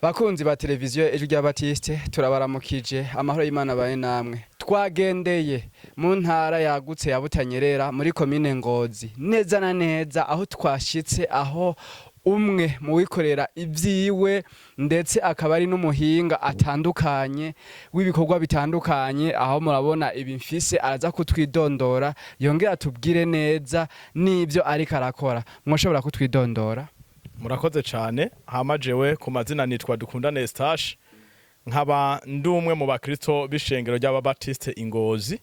Bakunzi ba televiziyo Ijwi rya Batiste, turabaramukije, amahoro y'Imana abaye namwe. Twagendeye mu ntara yagutse ya Butanyerera, muri komine Ngozi, neza na neza aho twashitse aho umwe mu wikorera ibyiwe, ndetse akaba ari n'umuhinga atandukanye w'ibikorwa bitandukanye. Aho murabona ibi mfise, araza kutwidondora, yongera atubwire neza n'ibyo ariko arakora. Mwoshobora kutwidondora? Murakoze cyane. Hama jewe ku mazina nitwa Dukundane Eustache, nkaba ndi umwe mu bakristo b'ishengero ry'Ababatiste Ingozi,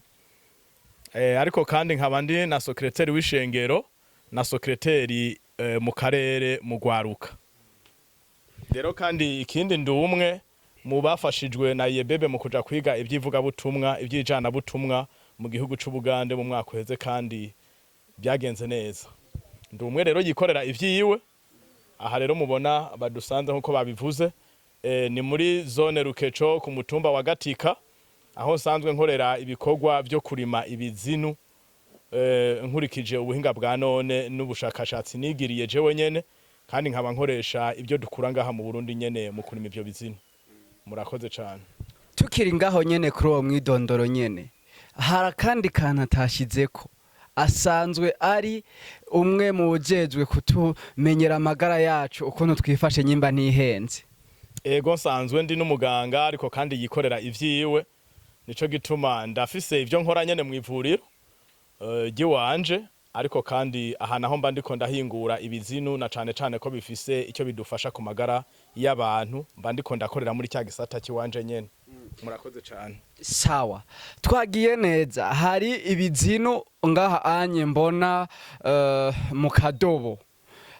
ariko kandi nkaba ndi na secrétaire w'ishengero na secrétaire mu karere mu Gwaruka. Rero kandi ikindi, ndi umwe mu bafashijwe na Yebebe mu kuja kwiga ivy'ivugabutumwa, ivy'ijanabutumwa mu gihugu c'Ubugande mu mwaka uheze, kandi byagenze neza. Ndi umwe rero yikorera ivyiwe. Aha rero mubona badusanze, nkuko babivuze, ni muri zone Rukeco, ku mutumba wa Gatika, aho nsanzwe nkorera ibikorwa byo kurima ibizinu nkurikije ubuhinga bwa none n'ubushakashatsi nigiriye jewe nyene, kandi nkaba nkoresha ibyo dukura ngaha mu Burundi nyene mu kurima ivyo bizinu. Murakoze cane. Tukiri ngaho nyene kuri uwo mwidondoro nyene, hari akandi kantu atashizeko: asanzwe ari umwe mu bujejwe kutumenyera amagara yacu ukuntu twifashe, nyimba ntihenze. Ego, nsanzwe ndi n'umuganga, ariko kandi yikorera ivyiwe. Nico gituma ndafise ivyo nkora nyene mu ivuriro ry'iwanje, ariko kandi aha naho mba ndiko ndahingura ibizinu, na cane cane ko bifise icyo bidufasha ku magara y'abantu, mba ndiko ndakorera muri cya gisata cy'iwanje nyene. Murakoze cane. Sawa, twagiye neza. Hari ibizinu ngaha anye mbona mu kadobo,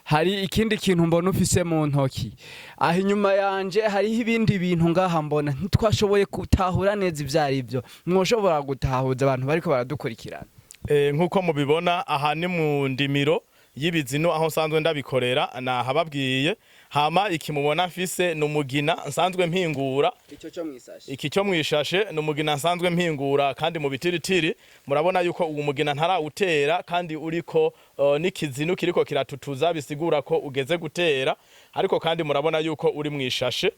hari ikindi kintu mbona ufise mu ntoki aho inyuma yanje, hariho ibindi bintu ngaha mbona ntitwashoboye gutahura neza ivyo ari byo. Mwoshobora gutahuza abantu bariko baradukurikirana? Nk'uko mubibona, aha ni mu ndimiro y'ibizinu aho nsanzwe ndabikorera, nahababwiye. Hama iki mubona mfise ni umugina nsanzwe mpingura. Ico cyo mwisashe? Iki cyo mwishashe ni umugina nsanzwe mpingura kandi mu bitiritiri. Murabona yuko uwo mugina ntarawutera, kandi uriko n'ikizinu kiriko kiratutuza, bisigura ko ugeze gutera, ariko kandi murabona yuko uri mwishashe.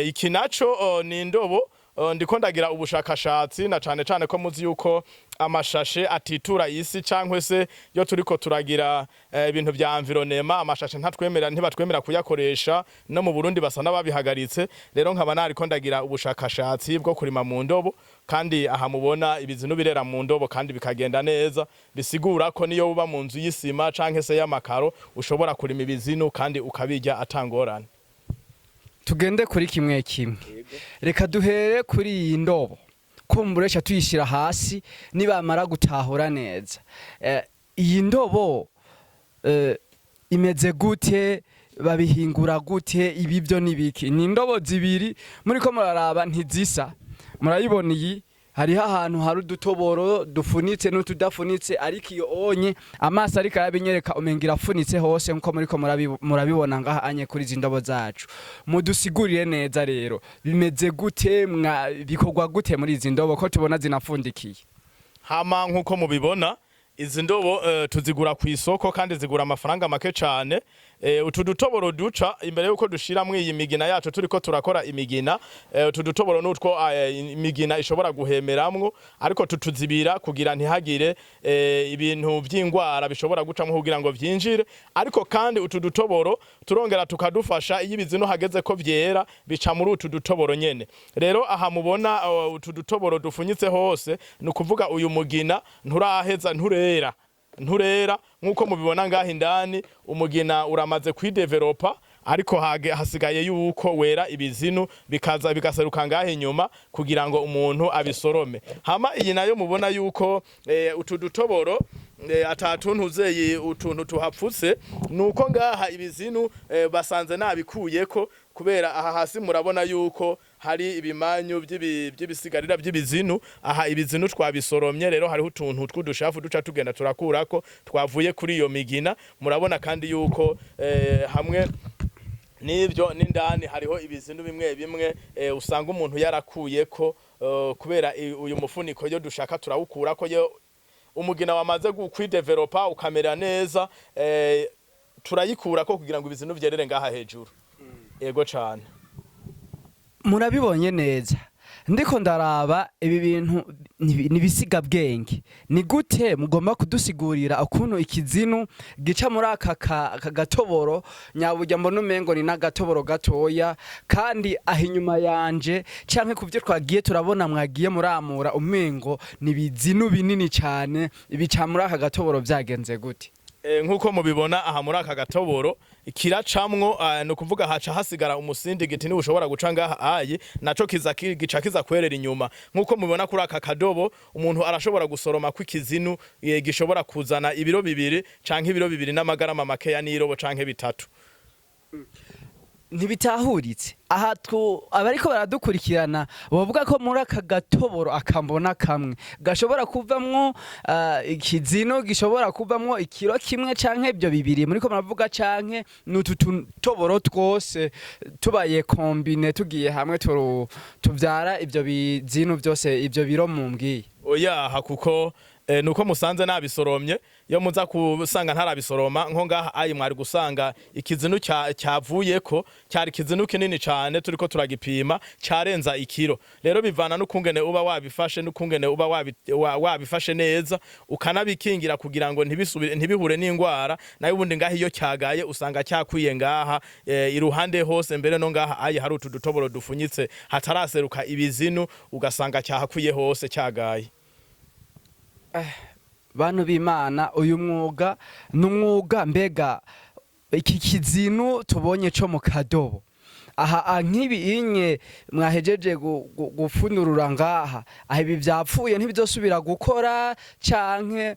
Iki naco ni indobo. Ndiko ndagira ubushakashatsi, na cane cane ko muzi yuko amashashe atitura isi, cankwe se yo turiko turagira ibintu vya environnement, amashashe ntatwemera, ntibatwemera kuyakoresha. No mu Burundi basa n'ababihagaritse. Rero nkaba nariko ndagira ubushakashatsi bwo kurima mu ndobo, kandi aha mubona ibizinu birera mu ndobo kandi bikagenda neza, bisigura ko niyo uba mu nzu y'isima canke se y'amakaro ushobora kurima ibizinu kandi ukabirya atangorane. Tugende kuri kimwe kimwe. Reka duhere kuri iyi ndobo, kumburesha tuyishyira hasi nibamara gutahura neza. Iyi ndobo imeze gute? Babihingura gute? Ibi byo nibiki? Ni indobo zibiri muriko muraraba, ntizisa. Murayibona iyi, hariho ahantu hari udutoboro dufunitse n'utudafunitse, ariko iyo onye amaso ariko arabinyereka umenga irafunitse hose, nkuko muriko murabibona ngaha anye kuri izi ndobo zacu. Mudusigurire neza rero, bimeze gute? Bikorwa gute muri izi ndobo ko tubona zinafundikiye? Hama nk'uko mubibona, izi ndobo tuzigura ku isoko kandi zigura amafaranga make cane. Utu dutoboro duca imbere yuko dushiramwo iyi migina yacu, turiko turakora imigina, utu dutoboro nutwo imigina ishobora guhemeramwo, ariko tutuzibira kugira ntihagire ibintu vy'ingwara bishobora gucamwo kugira ngo vyinjire. Ariko kandi utu dutoboro turongera tukadufasha iyo ibizinu hageze ko vyera, bica muri utu dutoboro nyene. Rero aha mubona utu dutoboro dufunyitse hose, ni ukuvuga uyu mugina nturaheza, nturera, nturera. Nk'uko mubibona ngaha indani, umugina uramaze kwidevelopa, ariko hasigaye yuko wera ibizinu bikaza bigaseruka ngaha inyuma kugira ngo umuntu abisorome. Hama iyi nayo mubona yuko utu dutoboro atatuntu uzeyi utuntu tuhapfutse, nuko ngaha ibizinu basanze nabikuyeko, kubera aha hasi murabona yuko hari ibimanyu by'ibisigarira by'ibizinu. Aha ibizinu twabisoromye, rero hariho utuntu tw'udushafu duca tugenda turakurako twavuye kuri iyo migina. Murabona kandi yuko hamwe n'ibyo n'indani hariho ibizinu bimwe bimwe usanga umuntu yarakuyeko, kubera uyu mufuniko yo dushaka turawukurako yo umugina wamaze kwidevelopa ukamera neza, turayikurako kugira ngo ibizinu vyerere ngaha hejuru. Ego cane. Murabibonye neza, ndiko ndaraba ibi bintu ni ibisigabwenge. Ni gute mugomba kudusigurira ukuntu ikizinu gica muri aka gatoboro? Nyaburya mbona umengo ni n'agatoboro gatoya, kandi aho inyuma yanje canke ku byo twagiye turabona mwagiye muramura, umengo ni ibizinu binini cane bica muri aka gatoboro. Vyagenze gute? Nk'uko mubibona aha muri aka gatoboro kiracamwo, ni ukuvuga haca hasigara umusindi giti niwe ushobora guca ngaha ayi naco kiza gica kiza kwerera inyuma. Nk'uko mubibona kuri aka kadobo, umuntu arashobora gusoroma kw'ikizinu gishobora kuzana ibiro 2 canke ibiro 2 n'amagarama makeya n'irobo canke 3. Ntibitahuritse aha abariko baradukurikirana bavuga ko muri aka gatoboro akambona kamwe gashobora kuvamwo ikizino gishobora kuvamwo ikiro 1 canke ibyo 2 muriko muravuga, canke n'utu tutoboro twose tubaye combinés, tugiye hamwe, tuvyara ibyo bizinu byose, ibyo biro mumbwiye? Oyaha, kuko nuko musanze nabisoromye. Iyo muza kusanga ntarabisoroma, nko ngaha ayi mwari gusanga ikizinu cyavuyeko cyari ikizinu kinini cane. Turiko turagipima cyarenza ikiro. Rero bivana n'ukungene uba wabifashe, n'ukungene uba wabifashe neza, ukanabikingira kugira ngo ntibisubire, ntibihure n'ingwara. Nayo ubundi ngaha iyo cyagaye usanga cyakwiye ngaha iruhande hose, mbere no ngaha ayi hari utu dutoboro dufunyitse hataraseruka ibizinu, ugasanga cyahakwiye hose cyagaye. Bantu b'Imana, uyu mwuga ni umwuga. Mbega iki kizinu tubonye co mu kadobo aha, nk'ibi inye mwahejeje gufunurura ngaha aha, ibi vyapfuye ntibizosubira gukora, canke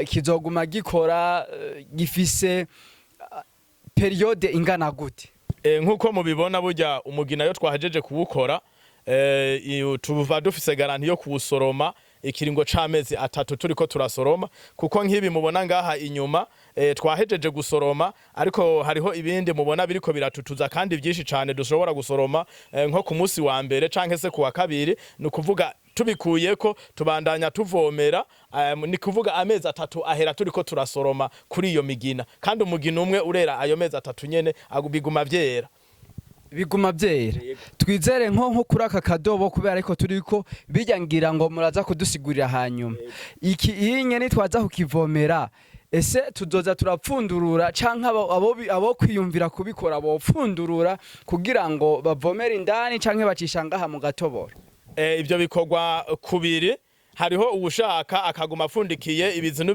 kizoguma gikora, gifise période ingana gute? Nk'uko mubibona, burya umugina yo twahejeje kuwukora, tuba dufise garantie yo kuwusoroma ikiringo c'amezi 3 turiko turasoroma, kuko nk'ibi mubona ngaha inyuma, twahejeje gusoroma, ariko hariho ibindi mubona biriko biratutuza kandi byinshi cane dushobora gusoroma nko ku munsi wa mbere canke se ku wa kabiri. Ni ukuvuga tubikuyeko tubandanya tuvomera, ni kuvuga amezi 3 ahera turiko turasoroma kuri iyo migina, kandi umugina umwe urera ayo mezi 3 nyene, biguma vyera. Biguma byera. Twizere nko kuri aka kadobo, kubera ariko turiko bijya, ngira ngo muraza kudusigurira hanyuma iki inye nitwaza kukivomera, ese tuzoza turapfundurura canke abo kwiyumvira kubikora bopfundurura kugira ngo bavomere indani, canke bacisha ngaha mu gatoboro? Ibyo bikorwa kubiri. Hariho uwushaka akaguma apfundikiye, ibizinu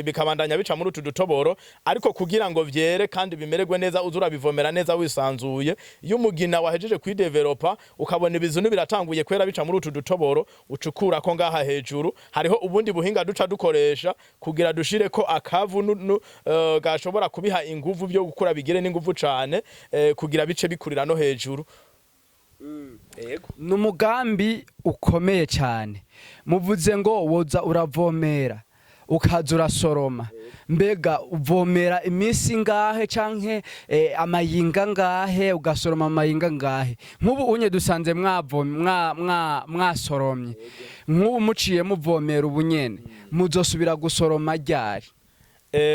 bikabandanya bica muri utu dutoboro, ariko kugira ngo vyere kandi bimererwe neza, uza urabivomera neza wisanzuye. Iyo umugina wahejeje kwidevelopa, ukabona ibizinu biratanguye kwera bica muri utu dutoboro, ucukura ko ngaha hejuru. Hariho ubundi buhinga duca dukoresha kugira dushireko akavu gashobora kubiha inguvu byo gukura, bigire n'inguvu cane, kugira bice bikurira no hejuru. Yego. Ni umugambi ukomeye cyane. Muvuze ngo woza uravomera, ukaza urasoroma. Mbega uvomera iminsi ngahe, canke amayinga ngahe, ugasoroma amayinga ngahe? Nk'ubu unye dusanze mwasoromye, nk'ubu muciye muvomera ubu nyene, muzosubira gusoroma ryari?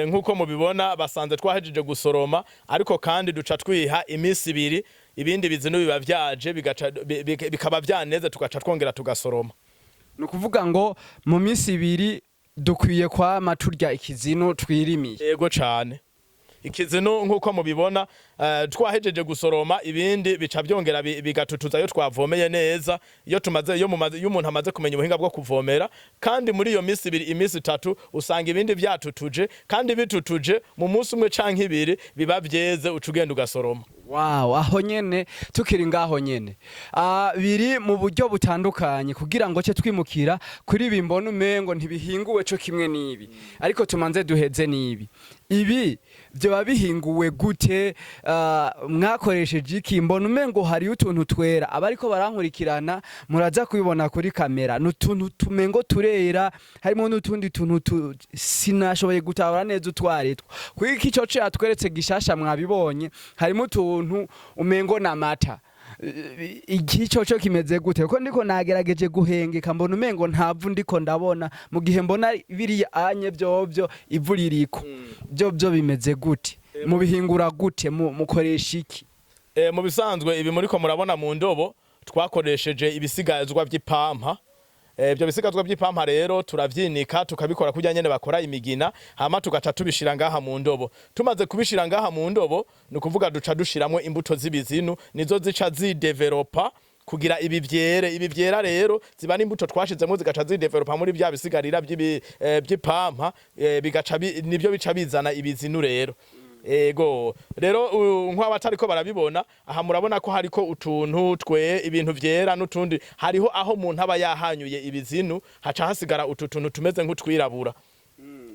Nk'uko mubibona, basanze twahejeje gusoroma, ariko kandi duca twiha iminsi 2, ibindi bizinu biba vyaje, bikaba vyaneze, tugaca twongera tugasoroma. Ni ukuvuga ngo mu minsi 2 dukwiye kwama turya ikizinu twirimiye? Yego cane. Ikizinu nk'uko mubibona, twahejeje gusoroma, ibindi bica byongera bigatutuza iyo twavomeye neza, iyo tumaze iyo mumaze iyo umuntu amaze kumenya ubuhinga bwo kuvomera. Kandi muri iyo minsi 2, iminsi 3, usanga ibindi vyatutuje, kandi bitutuje mu munsi umwe canke ibiri biba vyeze, uca ugenda ugasoroma. Wow, aho nyene tukiri ngaho nyene. Biri mu buryo butandukanye kugira ngo ce twimukira kuri ibi mbona umengo ntibihinguwe co kimwe n'ibi. Ariko tumanze duheze n'ibi. Ibi byoba bihinguwe gute? Mwakoresheje iki? Mbona umengo hari utuntu twera. Abariko barankurikirana muraza kubibona kuri kamera. N'utuntu tumengo turera, harimo n'utundi tuntu sinashoboye gutahura neza utwaritwo. Kuko ico yatweretse gishasha mwabibonye, harimo utuntu umengo n'amata. Iki cyo kimeze gute? Kuko ndiko nagerageje guhengeka, mbona umengo ntavu ndiko ndabona, mu gihe mbona biriya anye byovyo ivu ririko. Byo bimeze gute? Mubihingura gute? Mukoresha iki? Mu bisanzwe ibi muriko murabona mu ndobo Twakoresheje ibisigazwa by'ipampa. Ibyo bisigazwa by'ipampa rero turavyinika, tukabikora kurya nyene bakora imigina, hama tugaca tubishira ngaha mu ndobo. Tumaze kubishira ngaha mu ndobo, ni ukuvuga duca dushiramwo imbuto z'ibizinu, nizo zica zidevelopa kugira ibi vyere. Ibi vyera rero ziba n'imbuto twashizemo, zigaca zidevelopa muri bya bisigarira by'ipampa, bigaca nivyo bica bizana ibizinu rero. Ego rero, nk'abatariko barabibona aha, murabona ko hariko utuntu twe ibintu vyera n'utundi. Hariho aho umuntu aba yahanyuye ibizinu, haca hasigara utu tuntu tumeze nk'utwirabura.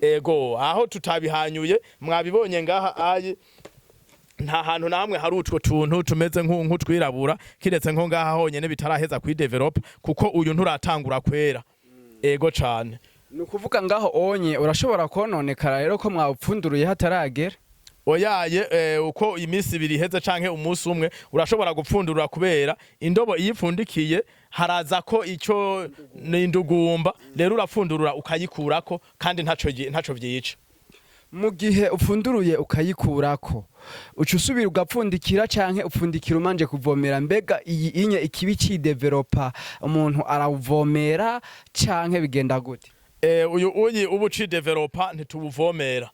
Ego, aho tutabihanyuye mwabibonye ngaha ayi, nta hantu na hamwe hari utwo tuntu tumeze nk'utwirabura, kiretse nko ngaha honyene bitaraheza kwidevelop, kuko uyu nturatangura kwera. Ego cane. Ni ukuvuga ngaho onye urashobora kononekara rero ko mwawupfunduruye hataragera? Oyaye, uko iminsi 2 iheze canke umunsi umwe urashobora gupfundurura, kubera indobo iyo ipfundikiye haraza ko ico ni indugumba. Rero urapfundurura ukayikurako, kandi ntaco vyica. Mu gihe upfunduruye ukayikurako, uca usubira ugapfundikira canke upfundikira umanje kuvomera? Mbega iyi inye ikibi cidevelopa, umuntu arawuvomera canke bigenda gute? Uyu uyi ubu ucidevelopa ntitubuvomera,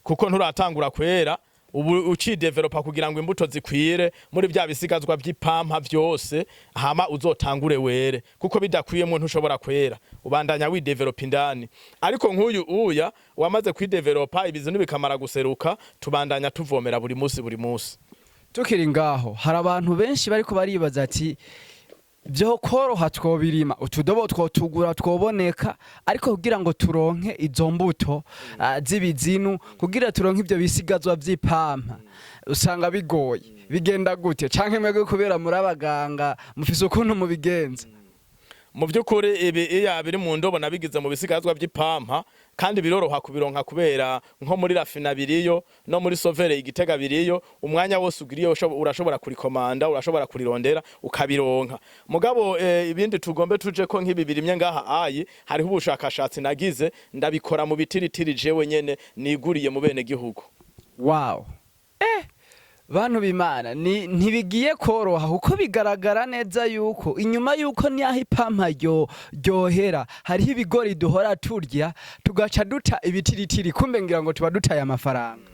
kuko nturatangura kwera. Ubu ucidevelopa kugira ngo imbuto zikwire muri bya bisigazwa by'ipampa vyose, hama uzotangure were, kuko bidakwiyemwo ntushobora kwera, ubandanya widevelopa indani. Ariko nk'uyu uya wamaze kwidevelopa, ibizinu bikamara guseruka, tubandanya tuvomera buri munsi buri munsi. Tukiri ngaho, hari abantu benshi bariko baribaza ati byo koroha twobirima, utudobo twotugura twoboneka, ariko kugira ngo turonke izo mbuto z'ibizinu, kugira turonke ivyo bisigazwa vy'ipampa, usanga bigoye. Bigenda gute? Canke mwebwe kubera muri abaganga mufise ukuntu mubigenza? Mu by'ukuri ibi iya biri mu ndobo nabigize mu bisigazwa by'ipampa, kandi biroroha kubironka, kubera nko muri rafina biriyo, no muri sovere igitega biriyo. Umwanya wose ugiriyo urashobora kurikomanda, urashobora kurirondera ukabironka. Mugabo ibindi tugombe tuje ko nk'ibi birimye ngaha ayi, hariho ubushakashatsi nagize, ndabikora mu bitiritiri jewe nyene niguriye mu bene gihugu. Wow, bantu b'Imana, ni ntibigiye koroha, kuko bigaragara neza yuko inyuma yuko niyaho ipampa ryohera, hariho ibigori duhora turya tugaca duta ibitiritiri, kumbe ngira ngo tuba dutaye amafaranga.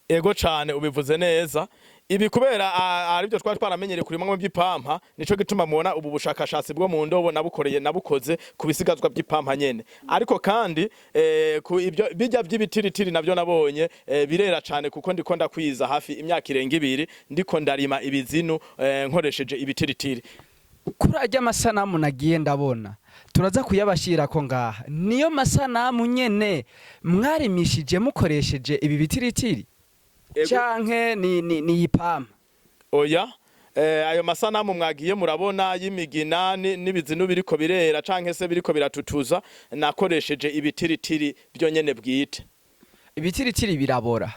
Ego cane, ubivuze neza. Ibi kubera aribyo twari twaramenyereye kurimwa by'ipampa, nico gituma mubona ubu bushakashatsi bwo mu ndobo nabukoreye, nabukoze ku bisigazwa by'ipampa nyene. Ariko kandi ku ibyo bijya by'ibitiritiri navyo nabonye birera cane, kuko ndiko ndakwiza hafi imyaka irenga 2 ndiko ndarima ibizinu nkoresheje ibitiritiri. Kuri arya masanamu nagiye ndabona, turaza kuyabashira ko ngaha, niyo masanamu nyene mwarimishije mukoresheje ibi bitiritiri? Ego. Canke ni ipampa? Oya, ayo masanamu mwagiye murabona y'imigina n'ibizinu biriko birera canke se biriko biratutuza, nakoresheje ibitiritiri byo nyene bwite. Ibitiritiri birabora.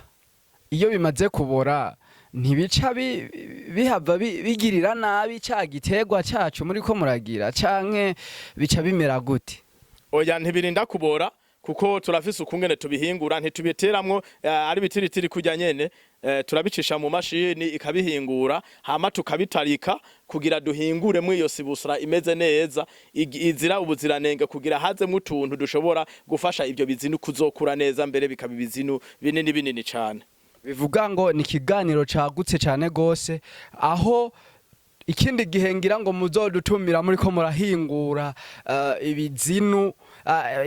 Iyo bimaze kubora, ntibica bihava bigirira nabi ca giterwa cacu muriko muragira, canke bica bimera gute? Oya, ntibirinda kubora, kuko turafise ukungene tubihingura. Ntitubiteramwo ari bitiritiri kurya nyene, turabicisha mu mashini ikabihingura, hama tukabitarika kugira duhinguremwo iyo sibusra imeze neza, izira ubuziranenge, kugira hazemwo utuntu dushobora gufasha ivyo bizinu kuzokura neza, mbere bikaba ibizinu binini binini cane. Bivuga ngo ni ikiganiro cagutse cane gose, aho ikindi gihe ngira ngo muzodutumira muriko murahingura ibizinu,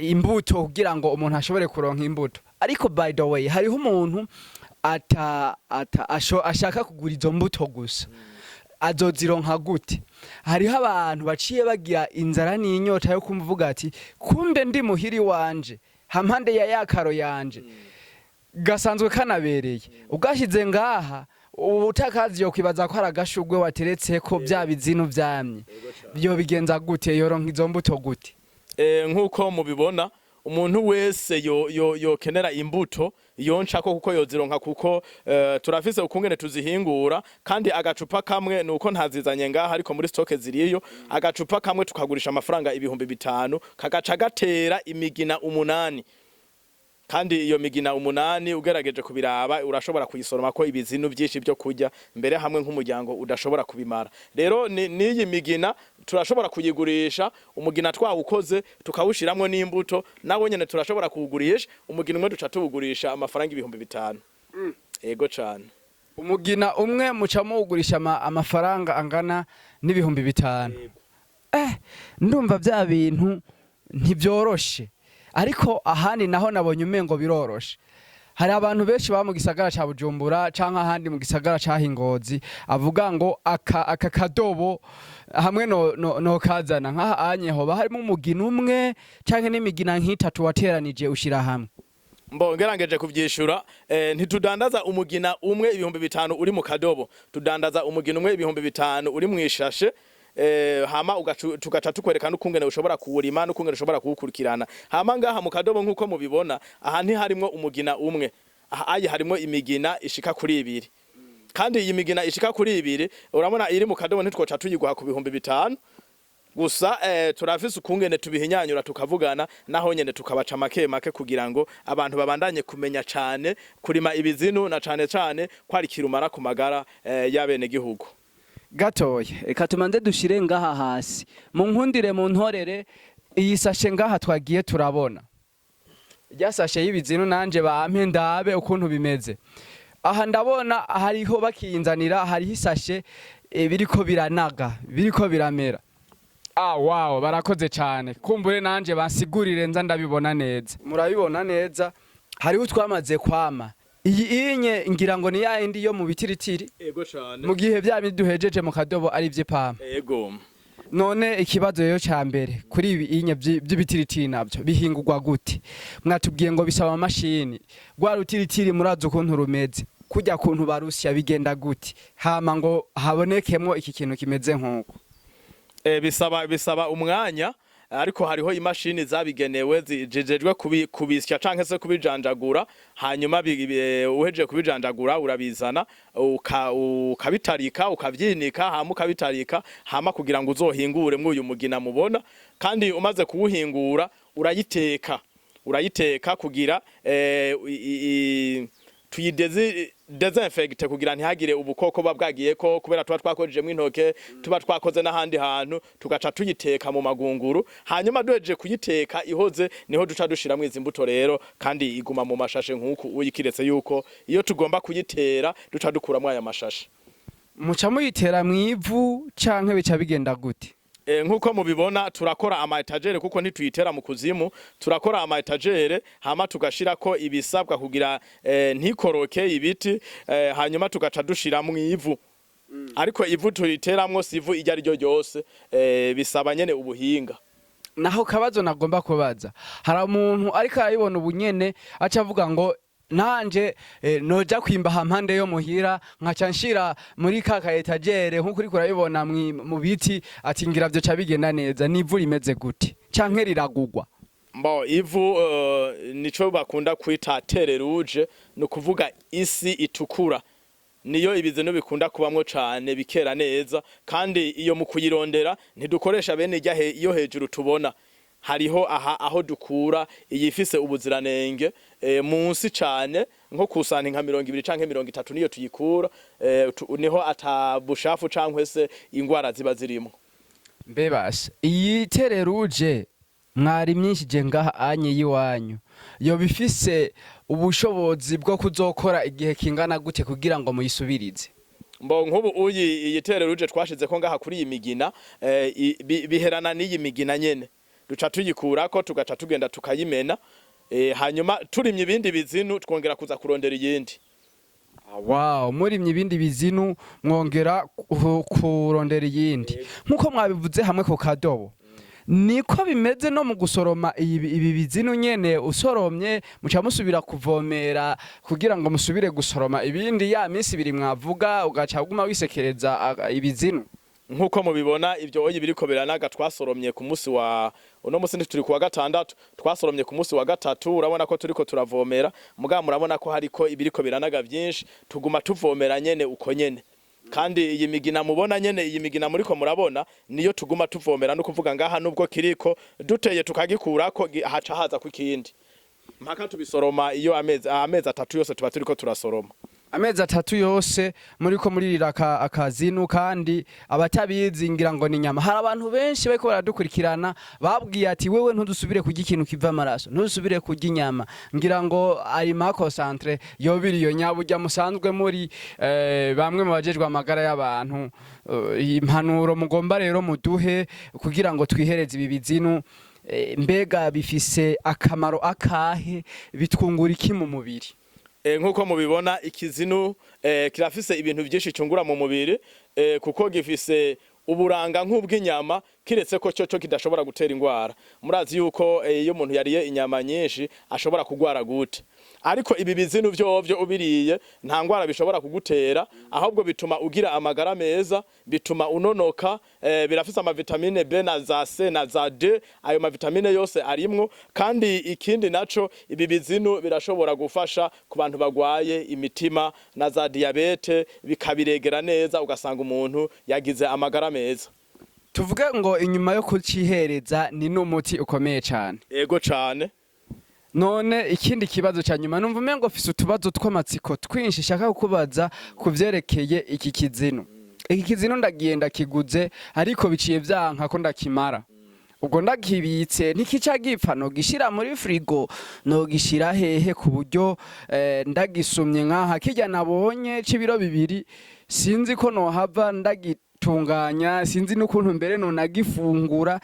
imbuto, kugira ngo umuntu ashobore kuronka imbuto. Ariko by the way, hariho umuntu ata ashaka kugura izo mbuto gusa, azozironka gute? Hariho abantu baciye bagira inzara n'inyota yo kumvuga ati kumbe ndi muhiri wanje, hampande ya yakaro yanje gasanzwe kanabereye, ugashize ngaha utakazi yo kwibaza ko ari agashugwe wateretse ko bya bizinu vyamye. Byo bigenza gute? Yoronka izo mbuto gute? Nk'uko mubibona, umuntu wese yo yokenera imbuto yonshako, kuko yozironka, kuko turafise ukungene tuzihingura. Kandi agacupa kamwe, nuko ntazizanye ngaha, ariko muri stock ziriyo, agacupa kamwe tukagurisha amafaranga 5000, kagaca gatera imigina 8. Kandi iyo migina 8 ugerageje kubiraba urashobora kuyisoroma ko ibizinu byinshi byo kurya mbere hamwe nk'umuryango udashobora kubimara. Rero n'iyi migina turashobora kuyigurisha, umugina twawukoze tukawushiramwo n'imbuto nawo nyene turashobora kuwugurisha. Umugina umwe duca tuwugurisha amafaranga 5000. Ego cane. Umugina umwe muca muwugurisha amafaranga angana n'5000. Ndumva bya bintu ntibyoroshe, ariko ahandi naho nabonye umengo biroroshe. Hari abantu benshi baba mu gisagara ca Bujumbura canke ahandi mu gisagara ca Hingozi avuga ngo aka kadobo hamwe no kazana nkaha anye hoba harimo umugina umwe canke n'imigina nk'itatu wateranije ushira hamwe. Mbo ngerageje kuvyishura, ntitudandaza umugina umwe 5000 uri mu kadobo, tudandaza umugina umwe 5000 uri mwishashe. Hama tugaca tukwereka n'ukungene ushobora kuwurima n'ukungene ushobora kuwukurikirana. Hama ngaha mu kadobo nk'uko mubibona aha ntiharimwo umugina umwe, aha ayi harimwo imigina ishika kuri 2. Kandi iyi migina ishika kuri 2 urabona iri mu kadobo ntitwoca tuyiguha ku 5000 gusa. Turafise ukungene tubihinyanyura tukavugana naho nyene tukabaca make make kugira ngo abantu babandanye kumenya cane kurima ibizinu na cane cane ko ari kirumara ku magara y'abene gihugu. Gatoya, reka tumanze dushire ngaha hasi, mu nkundire mu ntorere iyi sashe ngaha twagiye turabona rya sashe y'ibizinu, nanje bampe ndabe ukuntu bimeze. Aha ndabona hariho bakiyinzanira, hariho isashe biriko biranaga, biriko biramera. Ah, wow, barakoze cyane. Kumbure nanje bansigurire nza ndabibona neza. Murabibona neza, hariho utwamaze kwama. Iyi inye ngira ngo ni ya indi yo mu bitiritiri. Ego cane. Mu gihe bya bindi duhejeje mu kadobo ari ivy'ipampa. Ego. None ikibazo rero ca mbere kuri ibi inye vy'ibitiritiri navyo bihingurwa gute? Mwatubwiye ngo bisaba amamashini. Rwa rutiritiri murazi ukuntu rumeze, kurya kuntu barusya bigenda gute hama ngo habonekemwo iki kintu kimeze nk'uko? Bisaba umwanya, ariko hariho imashini zabigenewe zijejwe kubisya canke se kubijanjagura. Hanyuma uhejeje kubijanjagura urabizana ukabitarika, ukavyinika, hama ukabitarika, hama kugira ngo uzohingure mw'uyu mugina mubona. Kandi umaze kuwuhingura urayiteka kugira tuyidezi désinfecte kugira ntihagire ubukoko buba bwagiyeko, kubera tuba twakojejemwo intoke, tuba twakoze n'ahandi hantu, tugaca tuyiteka mu magunguru. Hanyuma duhejeje kuyiteka ihoze niho duca dushiramwo izi mbuto rero, kandi iguma mu mashashe nk'uku uyikiretse yuko iyo tugomba kuyitera duca dukuramwo aya mashashe. Muca muyitera mw'ivu canke bica bigenda gute? Nk'uko mubibona turakora ama étagère, kuko ntituyitera mu kuzimu. Turakora ama étagère hama tugashirako ibisabwa kugira ntikoroke ibiti, hanyuma tugaca dushiramwo ivu. Ariko ivu turiteramwo si ivu iryo ari ryo ryose, bisaba nyene ubuhinga. Naho kabazo nagomba kubaza, hari umuntu ariko arabibona ubu nyene aca avuga ngo nanje noja kwimba hampande yo muhira nkaca nshira muri ka ka étagère nkuko uriko urabibona mu biti, ati ngira vyo ca bigenda neza. N'ivu rimeze gute canke riragugwa? Mbo ivu nico bakunda kwita terre rouge, ni ukuvuga isi itukura, niyo ibizinu bikunda kubamwo cane bikera neza. Kandi iyo mu kuyirondera ntidukoresha bene irya iyo hejuru tubona, hariho aha aho dukura iyifise ubuziranenge munsi cane nko kusanti nka 20 canke 30 niyo tuyikura, niho ata bushafu canke se ingwara ziba zirimo. Mbebasha iyi terre rouge mwari myinshije ngaha anye y'iwanyu yoba ifise ubushobozi bwo kuzokora igihe kingana gute kugira ngo muyisubirize? Mbo nk'ubu uyi iyi terre rouge twashize ko ngaha kuri iyi migina, biherana n'iyi migina nyene, duca tuyikurako tugaca tugenda tukayimena, hanyuma turimye ibindi bizinu twongera kuza kurondera iyindi. Wow, murimye ibindi bizinu mwongera kurondera iyindi nkuko mwabivuze hamwe ku kadobo, niko bimeze no mu gusoroma ibi bizinu nyene. Usoromye muca musubira kuvomera kugira ngo musubire gusoroma ibindi, ya minsi 2 mwavuga, ugaca uguma wisekereza ibizinu. Nkuko mubibona ivyo oyi biriko biranaga, twasoromye ku munsi wa uno munsi turi kuwa gatandatu, twasoromye ku munsi wa gatatu. Urabona ko turiko turavomera, mugabo murabona ko hariko ibiriko biranaga vyinshi, tuguma tuvomera nyene uko nyene. Kandi iyi migina mubona nyene, iyi migina muriko murabona niyo tuguma tuvomera, no kuvuga ngaha nubwo kiriko duteye tukagikurako haca haza ku kindi. Mpaka tubisoroma iyo amezi 3 yose tuba turiko turasoroma. Amezi 3 yose muriko muririra akazinu. Kandi abatabizi ngira ngo ni inyama. Hari abantu benshi bariko baradukurikirana babwiye ati: "Wewe ntudusubire kurya ikintu kiva amaraso, ntudusubire kurya inyama." Ngira ngo ari ma concentré yobiri iyo nyaburya musanzwe muri bamwe mu bajejwe amagara y'abantu. Impanuro mugomba rero muduhe kugira ngo twihereze ibi bizinu, mbega bifise akamaro akahe? Bitwungura iki mu mubiri? Nk'uko mubibona, ikizinu kirafise ibintu byinshi cyungura mu mubiri, kuko gifise uburanga nk'ubw'inyama, kiretse ko cyo kidashobora gutera ingwara. Murazi yuko iyo umuntu yariye inyama nyinshi ashobora kugwara gute, ariko ibi bizinu vyovyo ubiriye nta ngwara bishobora kugutera, ahubwo bituma ugira amagara meza, bituma unonoka. Birafise amavitamine B na za C na za D, ayo mavitamine yose arimwo. Kandi ikindi naco, ibi bizinu birashobora gufasha ku bantu bagwaye imitima na za diabète, bikabiregera neza, ugasanga umuntu yagize amagara meza. Tuvuge ngo inyuma yo kucihereza ni n'umuti ukomeye cyane? Ego cane. None ikindi kibazo cya nyuma, numva umengo mfise utubazo tw'amatsiko twinshi shaka kukubaza ku vyerekeye iki kizinu. Iki kizinu ndagiye ndakiguze, ariko biciye vyanka ko ndakimara. Ubwo ndakibitse ntikica gipfa? Nogishira muri frigo, nogishira hehe ku buryo ndagisumye nkaha kirya nabonye c'ibiro 2, sinzi ko nohava ndagitunganya, sinzi n'ukuntu mbere nonagifungura,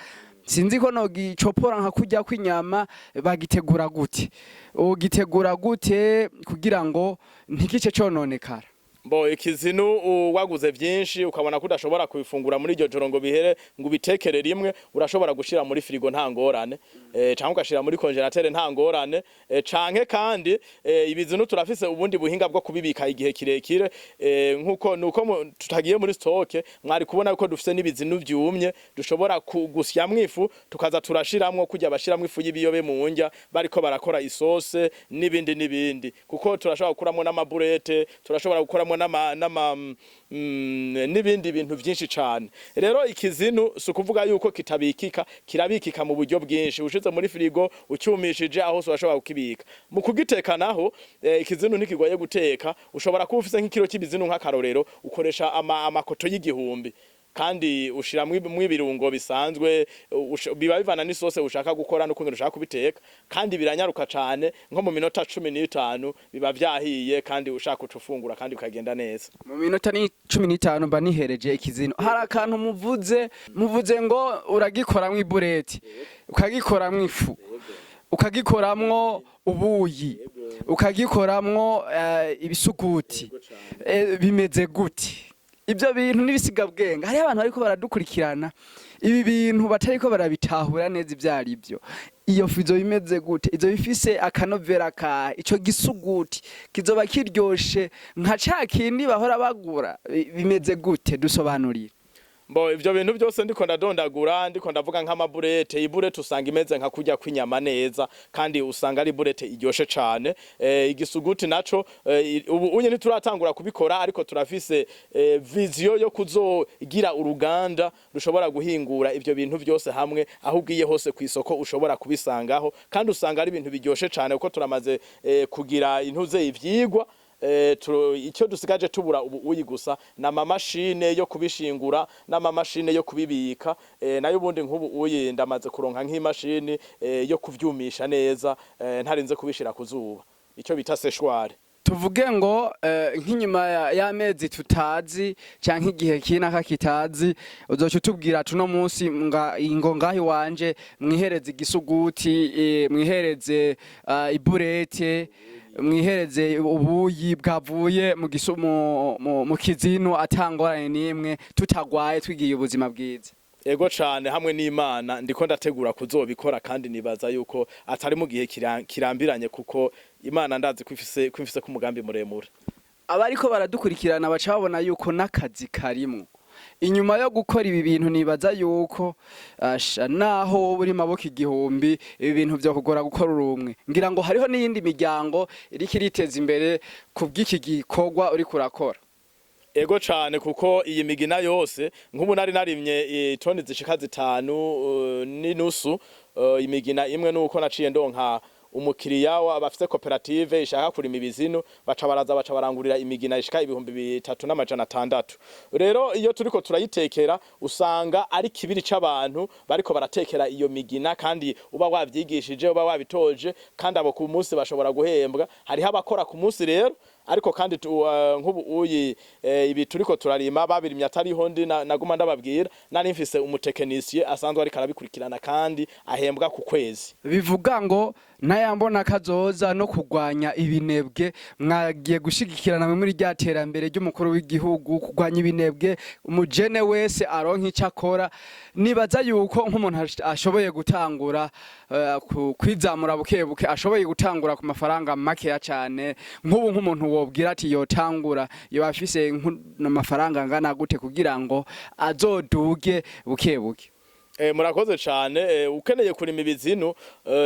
sinzi ko nogicopora nka kurya kw'inyama. Bagitegura gute? Ugitegura gute kugira ngo ntikice cononekara? Bo, ikizinu waguze vyinshi ukabona ko udashobora kubifungura muri iryo joro ngo bihere, ngo ubitekere rimwe, urashobora gushira muri frigo, nta ngorane, canke ugashira muri congélateur, nta ngorane. Canke kandi ibizinu turafise ubundi buhinga bwo kubibika igihe kirekire. Nkuko nuko tutagiye muri stock, mwari kubona ko dufise n'ibizinu vyumye dushobora gusyamwo ifu, tukaza turashiramwo kurya bashiramwo ifu y'ibiyobe mu ndya bariko barakora isose n'ibindi n'ibindi, kuko turashobora gukuramwo n'amaburettes, turashobora gukuramwo n'ama n'ama n'ibindi bintu vyinshi cane. Rero ikizinu si ukuvuga yuko kitabikika, kirabikika mu buryo bwinshi. Ushize muri frigo, ucyumishije, aho hose urashobora kukibika. Mu kugiteka naho, ikizinu ntikigoye guteka. Ushobora kuba ufise nk'ikiro cy'ibizinu, nk'akarorero, ukoresha amakoto y'1000, kandi ushiramwo ibirungo bisanzwe, biba bivana n'isose ushaka gukora n'ukuntu ushaka kubiteka. Kandi biranyaruka cane, nko mu minota 15 biba vyahiye, kandi ushaka uca ufungura kandi bikagenda neza. Mu minota ni 15 mba nihereje ikizino. Hari akantu muvuze ngo uragikoramwo iboulette, ukagikoramwo ifu, ukagikoramwo ubuyi, ukagikoramwo ibisuguti. Bimeze gute ibyo bintu n'ibisigabwenge? Hariho abantu bariko baradukurikirana, ibi bintu batariko barabitahura neza ibyo ari byo. Iyo fu izo bimeze gute? Izo bifise akanovera ka ico gisuguti kizoba kiryoshe nka ca kindi bahora bagura? Bimeze gute? Dusobanurire. Mbo, ivyo bintu byose ndiko ndadondagura, ndiko ndavuga nk'amaboulette. Iboulette usanga imeze nka kurya kw'inyama neza, kandi usanga ari boulette iryoshe cane. Igisuguti naco, ubu unye ntituratangura kubikora, ariko turafise vision yo kuzogira uruganda rushobora guhingura ivyo bintu byose hamwe, aho ugiye hose kw'isoko ushobora kubisangaho, kandi usanga ari ibintu biryoshe cane, kuko turamaze kugira intuze ivyigwa. Icyo dusigaje tubura ubu uyi gusa n'amamashine yo kubishingura n'amamashine yo kubibika. Nayo ubundi nk'ubu uyi ndamaze kuronka nk'imashini yo kuvyumisha neza, ntarinze kubishira ku zuba, icyo bita séchoir. Tuvuge ngo nk'inyuma y'amezi tutazi canke igihe kinaka kitazi, uzoca utubwira tuno munsi ngo ngaho iwanje mwihereze igisuguti, mwihereze iboulette, mwihereze ubuyi bwavuye mu kizinu, atangorane n'imwe, tutagwaye, twigiye ubuzima bwiza? Ego cane, hamwe n'Imana ndiko ndategura kuzobikora, kandi nibaza yuko atari mu gihe kirambiranye, kuko Imana ndazi ko ifise ku mugambi muremure. Abariko baradukurikirana baca babona yuko n'akazi karimwo inyuma yo gukora ibi bintu. Nibaza yuko asha naho wowe uri maboko igihumbi, ibi bintu vyo kugora gukora urumwe. Ngira ngo hariho n'iyindi miryango iriko iriteza imbere ku bw'iki gikorwa uriko urakora. Ego cane, kuko iyi migina yose, nk'ubu nari narimye itoni zishika 5 n'inusu, imigina imwe nuko naciye ndonka. Umukiriya bafise koperative ishaka kurima ibizinu, baca baraza, baca barangurira imigina ishika 3600. Rero iyo turiko turayitekera, usanga ari kibiri c'abantu bariko baratekera iyo migina, kandi uba wavyigishije, uba wabitoje, kandi abo ku munsi bashobora guhembwa. Hariho abakora ku munsi rero, ariko kandi nk'ubu uyi ibi turiko turarima babirimye atariho ndi naguma ndababwira, nari mfise umutekinisiye asanzwe ariko arabikurikirana kandi ahembwa ku kwezi. Bivuga ngo nayambona kazoza no kurwanya ibinebwe, mwagiye gushigikirana muri rya terambere ry'umukuru w'igihugu, kurwanya ibinebwe, umujene wese aronka icyo akora. Nibaza yuko nk'umuntu ashoboye gutangura kwizamura buke buke, ashoboye gutangura ku mafaranga makeya cyane, nk'ubu nk'umuntu wobwira ati yotangura, yoba afise amafaranga angana gute kugira ngo azoduge buke buke? Murakoze cane. Ukeneye kurima ibizinu,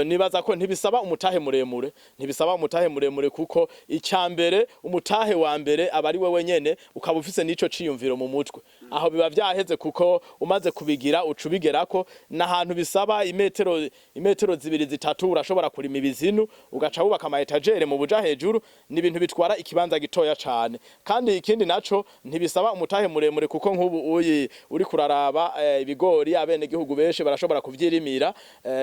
nibaza ko ntibisaba umutahe muremure, ntibisaba umutahe muremure, kuko icya mbere, umutahe wa mbere aba ari wewe nyene, ukaba ufise n'ico ciyumviro mu mutwe. Aho biba vyaheze, kuko umaze kubigira uca ubigerako. N'ahantu bisaba imetero 2, 3, urashobora kurima ibizinu, ugaca wubaka ama étagères mu buja hejuru. Ni ibintu bitwara ikibanza gitoya cane. Kandi ikindi naco, ntibisaba umutahe muremure, kuko nk'ubu uyi uri kuraraba ibigori, abenegihugu benshi barashobora kuvyirimira.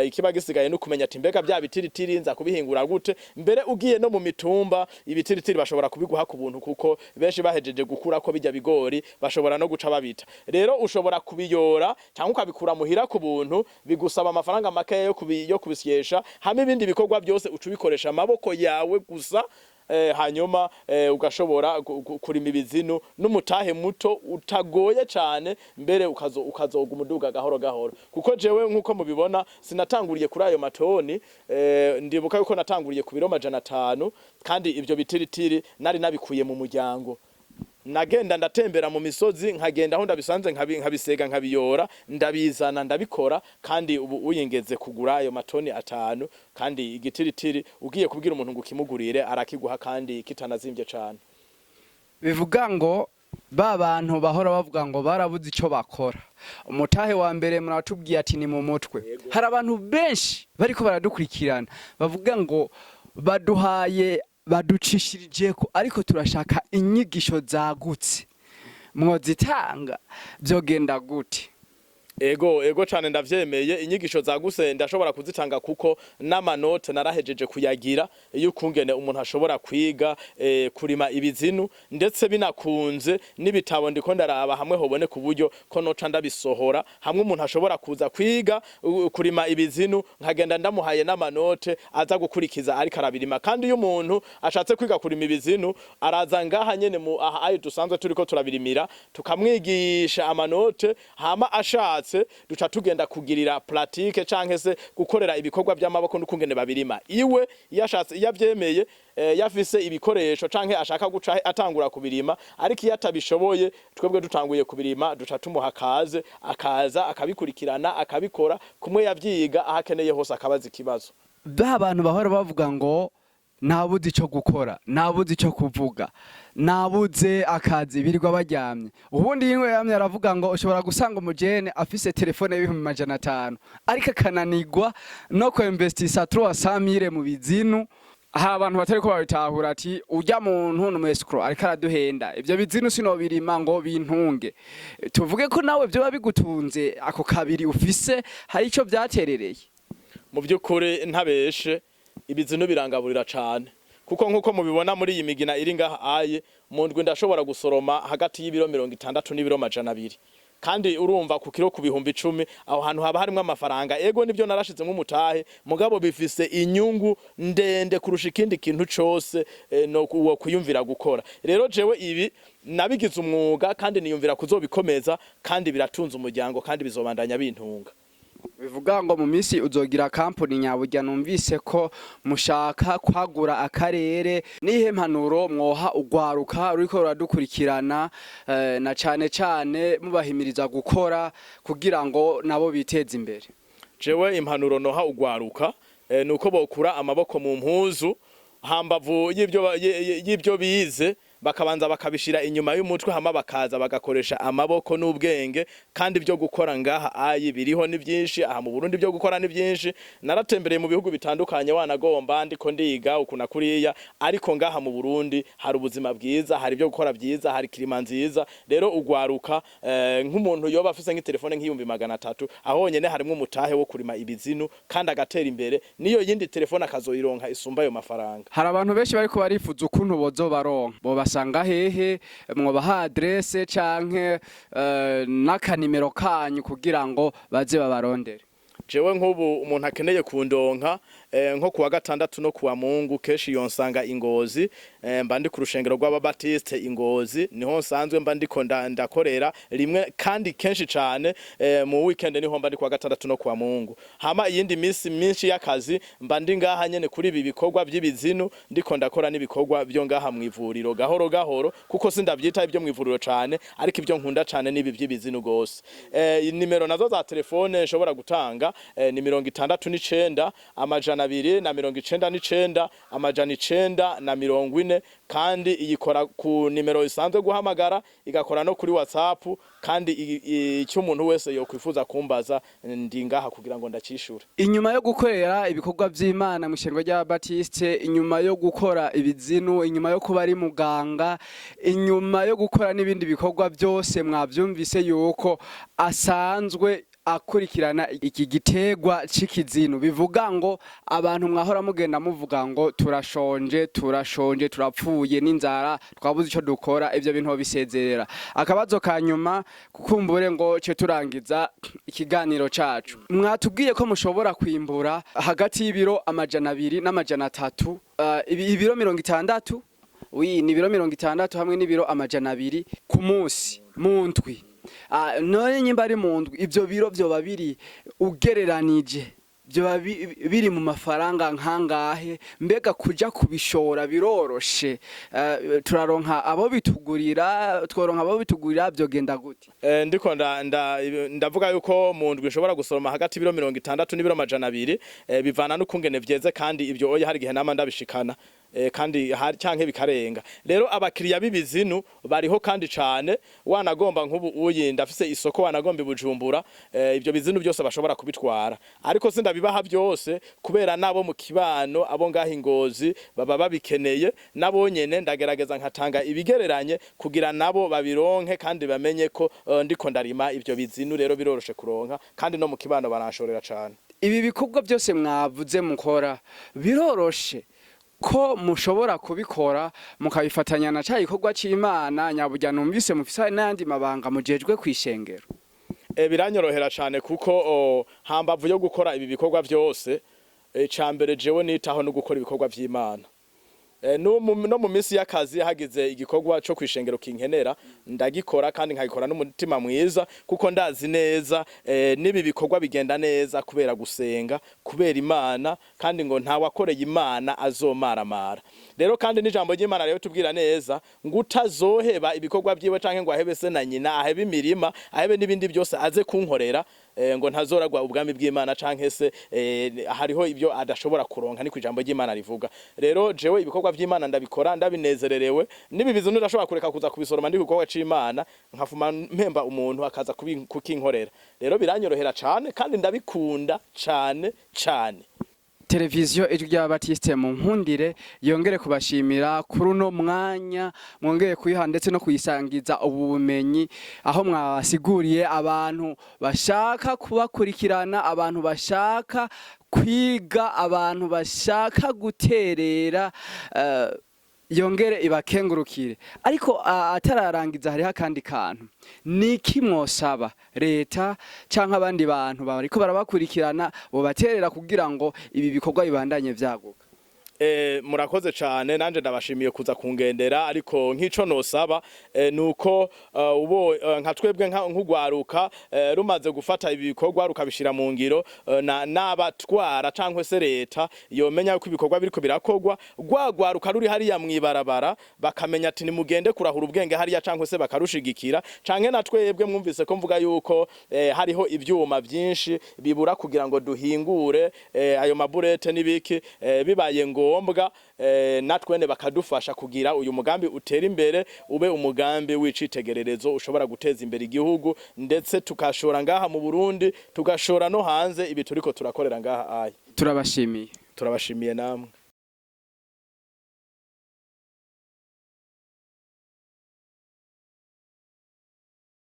Ikiba gisigaye no kumenya ati mbega bya bitiritiri nza kubihingura gute? Mbere ugiye no mu mitumba, ibitiritiri bashobora kubiguha ku buntu, kuko benshi bahejeje gukura ko bijya bigori bashobora no guca babita. Rero ushobora kubiyora cyangwa ukabikura muhira ku buntu, bigusaba amafaranga makeya yo kubisyesha, hamwe ibindi bikorwa byose uca ubikoresha amaboko yawe gusa. Hanyuma ugashobora kurima ibizinu n'umutahe muto utagoye cane, mbere ukazoga umuduga gahoro gahoro. Kuko jewe nkuko mubibona, sinatanguriye kuri ayo matoni. Ndibuka yuko natanguriye ku biro 500, kandi ivyo bitiritiri nari nabikuye mu muryango. Nagenda ndatembera mu misozi, nkagenda aho ndabisanze, nkabisega, nkabiyora, ndabizana, ndabikora, kandi ubu uyingeze kugura ayo matoni 5. Kandi igitiritiri ugiye kubwira umuntu ngo ukimugurire, arakiguha kandi kitanazimbye cane. Bivuga ngo ba bantu bahora bavuga ngo barabuze icyo bakora, umutahe wa mbere muratubwiye ati ni mu mutwe. Hari abantu benshi bariko baradukurikirana bavuga ngo baduhaye, baducishirije ko, ariko turashaka inyigisho zagutse, mwozitanga byogenda gute? Ego cane, ndavyemeye. Inyigisho zaguse ndashobora kuzitanga, kuko n'amanote narahejeje kuyagira iyo ukungene umuntu ashobora kwiga kurima ibizinu. Ndetse binakunze n'ibitabo ndiko ndaraba hamwe hobone ku buryo ko noca ndabisohora, hamwe umuntu ashobora kuza kwiga kurima ibizinu, nkagenda ndamuhaye n'amanote aza gukurikiza ariko arabirima. Kandi iyo umuntu ashatse kwiga kurima ibizinu, araza ngaha nyene mu aha ayo dusanzwe turiko turabirimira, tukamwigisha amanote, hama ashatse duca tugenda kugirira pratique canke se gukorera ibikorwa by'amaboko n'ukungene babirima iwe. Iyo ashatse, iyo avyemeye, yafise ibikoresho canke ashaka guca atangura kubirima. Ariko iyo atabishoboye, twebwe dutanguye kubirima, duca tumuha kaze, akaza akabikurikirana, akabikora kumwe yavyiga, aho akeneye hose akabaza ikibazo. Ba bantu bahora bavuga ngo nabuze icyo gukora, nabuze icyo kuvuga, nabuze akazi, birirwa baryamye. Ubundi iyo yamye aravuga ngo ushobora gusanga umujene afise telefone y'500,000, ariko akananigwa no kwinvestisa 300,000 mu bizinu. Hari abantu batari ko babitahura ati urya muntu ni umu escroc, ariko araduhenda, ibyo bizinu sinobirima ngo bintunge. Tuvuge ko nawe byoba bigutunze, ako kabiri ufise hari ico byaterereye? Mu by'ukuri ntabeshe, ibizinu birangaburira cane, kuko nkuko mubibona muri iyi migina iri ngaha aye, mu ndwi ndashobora gusoroma hagati y'ibiro 60 n'ibiro 200. Kandi urumva ku kiro ku 10,000, aho hantu haba harimwo amafaranga. Ego nibyo, narashizemo umutahe, mugabo bifise inyungu ndende kurusha ikindi kintu cose no uwo kuyumvira gukora. Rero jewe ibi nabigize umwuga, kandi niyumvira kuzobikomeza, kandi biratunze umuryango, kandi bizobandanya bintunga. Bivuga ngo mu minsi uzogira kampani nyaburya. Numvise ko mushaka kwagura akarere. Nihe mpanuro mwoha ugwaruka ruriko ruradukurikirana, na cane cane mubahimiriza gukora kugira ngo nabo biteze imbere? Jewe impanuro noha ugwaruka nuko bokura amaboko mu mpuzu, hambavu y'ibyo y'ibyo bize. Bakabanza bakabishira inyuma y'umutwe, hama bakaza bagakoresha amaboko n'ubwenge. Kandi ibyo gukora ngaha ayi biriho ni byinshi. Aha mu Burundi ibyo gukora ni byinshi. Naratembereye mu bihugu bitandukanye, wanagomba ndiko ndiga ukuna kuriya, ariko ngaha mu Burundi hari ubuzima bwiza, hari ibyo gukora byiza, hari climat nziza. Rero ugwaruka, nk'umuntu yoba afise nk'itelefone nk'ibihumbi 300, aho honyene harimwo umutahe wo kurima ibizinu kandi agatera imbere, niyo yindi telefone akazoyironka isumba ayo mafaranga. Hari abantu benshi bariko barifuza ukuntu bozobaronka. Bobasanga hehe? Mwobaha adresse canke n'akanimero kanyu kugira ngo baze babarondere? Jewe nk'ubu umuntu akeneye kundonka, nko kuwa gatandatu no kuwa Mungu, kenshi yonsanga Ingozi. Mba ndi ku rushengero rw'Ababatiste Ingozi, niho nsanzwe mba ndiko ndakorera rimwe kandi kenshi cane. Mu weekend niho mba ndi, kuwa gatandatu no kuwa Mungu. Hama iyindi minsi myinshi y'akazi mba ndi ngaha nyene kuri ibi bikorwa by'ibizinu, ndiko ndakora n'ibikorwa byo ngaha mu ivuriro gahoro gahoro, kuko sindavyita ibyo mu ivuriro cane, ariko ibyo nkunda cane n'ibi by'ibizinu gose. Nimero nazo za telefone nshobora gutanga ni 69 299 940, kandi iyikora ku nimero isanzwe guhamagara, igakora no kuri WhatsApp. Kandi icyo umuntu wese yokwifuza kumbaza, ndi ngaha kugira ngo ndacishure. Inyuma yo gukorera ibikorwa vy'Imana mu ishengo ry'Ababatiste, inyuma yo gukora ibizinu, inyuma yo kuba ari muganga, inyuma yo gukora n'ibindi bikorwa byose, mwavyumvise yuko asanzwe akurikirana iki giterwa c'ikizinu. Bivuga ngo abantu mwahora mugenda muvuga ngo turashonje, turashonje, turapfuye n'inzara, twabuze ico dukora, ivyo bintu bisezerera. Akabazo ka nyuma, kukumbure ngo ce turangiza ikiganiro cacu: mwatubwiye ko mushobora kwimbura hagati y'ibiro 200 n'300, ibiro 60, wi ni ibiro 60 hamwe n'ibiro 200 ku munsi mu ndwi. None nyimba ari mu ndwi, ivyo biro vyoba biri, ugereranije, vyoba biri mu mafaranga nkangahe? Mbega kuja kubishora biroroshe? Turaronka abo bitugurira? Tworonka abo bitugurira? Vyogenda gute? Ndiko ndavuga yuko mu ndwi nshobora gusoroma hagati y'ibiro 60 n'ibiro 200, bivana n'ukungene vyeze. Kandi ivyo oya, hari igihe nama ndabishikana, kandi hari canke bikarenga. Rero abakiriya b'ibizinu bariho kandi cane. Wanagomba nk'ubu uyi ndafise isoko, wanagomba i Bujumbura, ivyo bizinu byose bashobora kubitwara, ariko sindabibaha byose kubera nabo mu kibano, abo ngaho Ingozi baba babikeneye. Nabo nyene ndagerageza nkatanga ibigereranye kugira nabo babironke kandi bamenye ko ndiko ndarima ivyo bizinu. Rero biroroshe kuronka, kandi no mu kibano baranshorera cane. Ibi bikorwa byose mwavuze mukora, biroroshe ko mushobora kubikora mukabifatanya na ca gikorwa c'Imana? Nyaburya numvise mufise n'ayandi mabanga mujejwe kw'ishengero. Biranyorohera cane kuko hambavu yo gukora ibi bikorwa byose, ca mbere jewe nitaho no gukora ibikorwa vy'Imana. No mu minsi y'akazi hagize igikorwa co kwishengero kinkenera, ndagikora kandi nkagikora n'umutima mwiza, kuko ndazi neza n'ibi bikorwa bigenda neza kubera gusenga, kubera Imana. Kandi ngo nta wakoreye Imana azomaramara. Rero kandi n'ijambo ry'Imana rero tubwira neza ngo utazoheba ibikorwa vyiwe canke ngo ahebe se na nyina, ahebe imirima, ahebe n'ibindi byose, aze kunkorera, ngo ntazoragwa ubwami bw'Imana, canke se hariho ibyo adashobora kuronka. Niko ijambo ry'Imana rivuga. Rero jewe ibikorwa vy'Imana ndabikora ndabinezererewe. Nibi bizu ndashobora kureka kuza kubisoroma ndi kugikorwa c'Imana, nkafuma mpemba umuntu akaza kukinkorera. Rero biranyorohera cane kandi ndabikunda cane cane. Televiziyo Ijwi ry'Ababatiste mu nkundire yongere kubashimira kuri uno mwanya mwongeye kuyiha ndetse no kuyisangiza ubu bumenyi, aho mwabasiguriye abantu bashaka kubakurikirana, abantu bashaka kwiga, abantu bashaka guterera. Yongere ibakengurukire. Ariko atararangiza, hariho akandi kantu. Niki mwosaba leta canke abandi bantu bariko barabakurikirana bobaterera kugira ngo ibi bikorwa bibandanye vyaguka? Murakoze cane, nanje ndabashimiye kuza kungendera. Ariko nk'ico nosaba, nuko ubo nka twebwe nk'ugwaruka rumaze gufata ibi bikorwa rukabishira mu ngiro, na n'abatwara cankwe se leta yomenya ko ibikorwa biriko birakorwa, rwagwaruka ruri hariya mwibarabara bakamenya ati nimugende kurahura ubwenge hariya, cankwe se bakarushigikira. Canke na twebwe mwumvise ko mvuga yuko hariho ivyuma vyinshi bibura kugira ngo duhingure ayo maburete n'ibiki, bibaye ngombwa. ngombwa natwene bakadufasha kugira uyu mugambi utera imbere, ube umugambi w'icitegererezo ushobora guteza imbere igihugu, ndetse tukashora ngaha mu Burundi, tugashora no hanze ibi turiko turakorera ngaha aya. Turabashimiye. Turabashimiye namwe.